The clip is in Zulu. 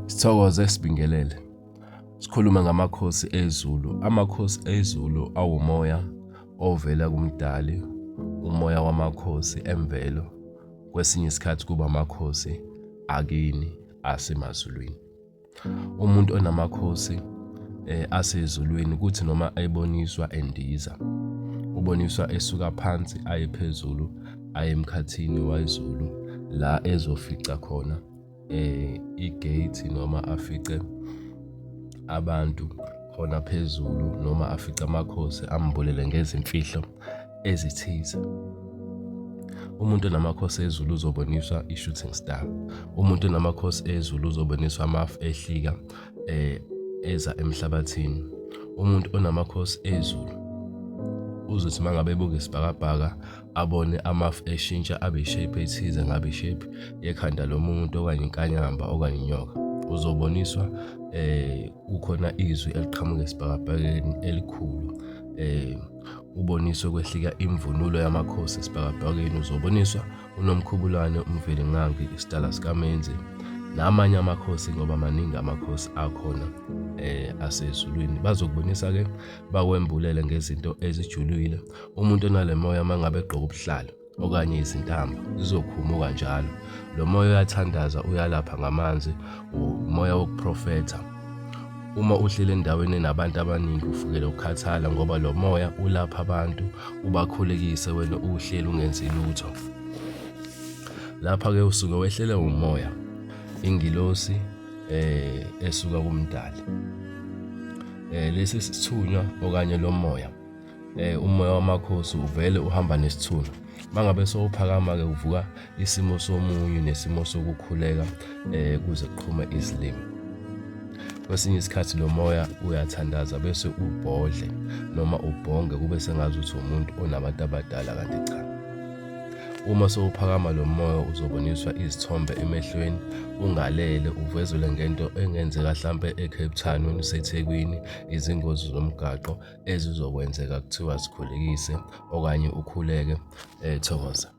Sithokoze sibingelele. Sikhuluma ngamakhosi ezulu. Amakhosi ezulu awumoya ovela kuMdali, umoya wamakhosi emvelo, kwesinye isikhathi kuba amakhosi akini asemazulwini. Umuntu onamakhosi eh, asezulwini kuthi noma eboniswa endiza uboniswa esuka phansi aye phezulu aye emkhathini wezulu la ezofica khona eh igate noma afice abantu khona phezulu noma afice amakhosi ambulele ngezimfihlo ezithize. Umuntu onamakhosi ezulu uzoboniswa i-shooting star. Umuntu onamakhosi ezulu uzoboniswa amafu ehlika eh eza emhlabathini. Umuntu onamakhosi ezulu uzothi mangabe ebuka isibhakabhaka abone amafu eshintsha abe ishape ethize ngabe ishape yekhanda lomuntu okanye inkanyamba okanye inyoka. Uzoboniswa eh kukhona izwi eliqhamuka esibhakabhakeni elikhulu eh uboniswe kwehlika imvunulo yamakhosi esibhakabhakeni uzoboniswa uNomkhubulwane uMvelinqangi isidala sikaMenzi namanye amakhosi ngoba maningi amakhosi akhona eh asezulwini bazokubonisa ke bakwembulele ngezinto ezijulile umuntu onale moya mangabe egqoka ubuhlalo okanye izintambo zizokhumuka njalo lo moya uyathandaza uyalapha ngamanzi umoya wokuprofetha uma uhleli endaweni enabantu abaningi ufukele ukukhathala ngoba lo moya ulapha abantu ubakhulekise wena uhleli ungenzi lutho lapha-ke usuke wehlele umoya ingilosi eh esuka kumdali eh lesi sithunywa okanye lo moya eh umoya wamakhosi uvele uhamba nesithunywa mangabe sowuphakama ke uvuka isimo somunyu nesimo sokukhuleka eh kuze kuqhume izilimi kwesinye isikhathi lo moya uyathandaza bese ubhodle noma ubhonge kube sengazuthi umuntu onabantu abadala kanti cha uma sowuphakama lo moya uzoboniswa izithombe emehlweni ungalele uvezelwe ngento engenzeka hlampe eCape Town wena useThekwini izingozi zomgaqo ezizokwenzeka kuthiwa zikhulekise okanye ukhuleke eh thokoza.